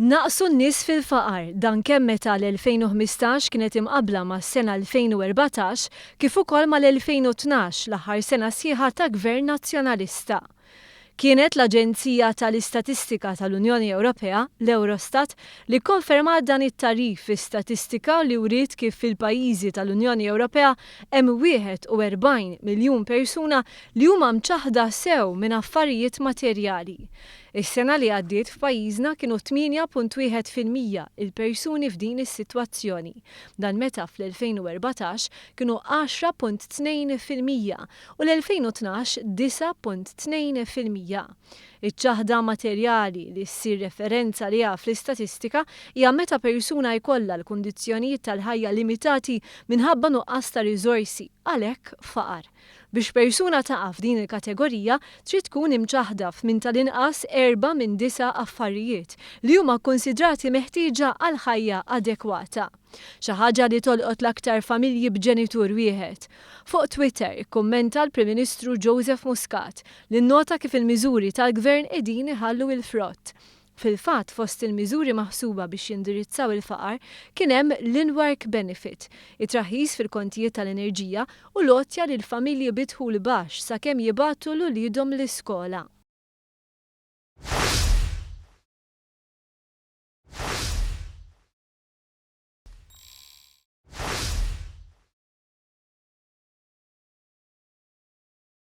Naqsu n-nies fil-faqar, dan kemm meta l-2015 kienet imqabbla mas-sena 2014 kif ukoll mal-2012, l-aħħar sena sħiħa ta' Gvern Nazzjonalista. Kienet l-Aġenzija tal-Istatistika tal-Unjoni Ewropea, l-Eurostat, li kkonfermat dan it-tagħrif fi statistika li wriet kif fil-pajjiżi tal-Unjoni Ewropea hemm 41 miljun persuna li huma mċaħħda sew minn affarijiet materjali. Is-sena li għaddiet f'pajjiżna kienu 8.1% il-persuni f'din is-sitwazzjoni. Dan meta fl-2014 kienu 10.2% u l-2012 9.2%. Iċ-ċaħda materjali li ssir referenza għaliha fl-istatistika hija meta persuna jkollha l-kundizzjonijiet tal-ħajja limitati minħabba nuqqas ta' riżorsi, għalhekk faqar. Biex persuna taqa' f'din il-kategorija, trid tkun imċaħħda f'minn tal-inqas erba' minn disa' affarijiet li huma kkunsidrati meħtieġa għal ħajja adekwata. Xi ħaġa li tolqot l-aktar familji b'ġenitur wieħed. Fuq Twitter ikkummenta l-Prim Ministru Joseph Muscat li nnota kif il-miżuri tal-Gvern qegħdin iħallu l-frott. Fil-fatt, fost il-miżuri maħsuba biex jindirizzaw il-faqar kien hemm l-in-work benefit, it-traħħis fil-kontijiet tal-enerġija u l-għotja lil familji bi dħul baxx sakemm jibagħtu 'l uliedhom l-iskola.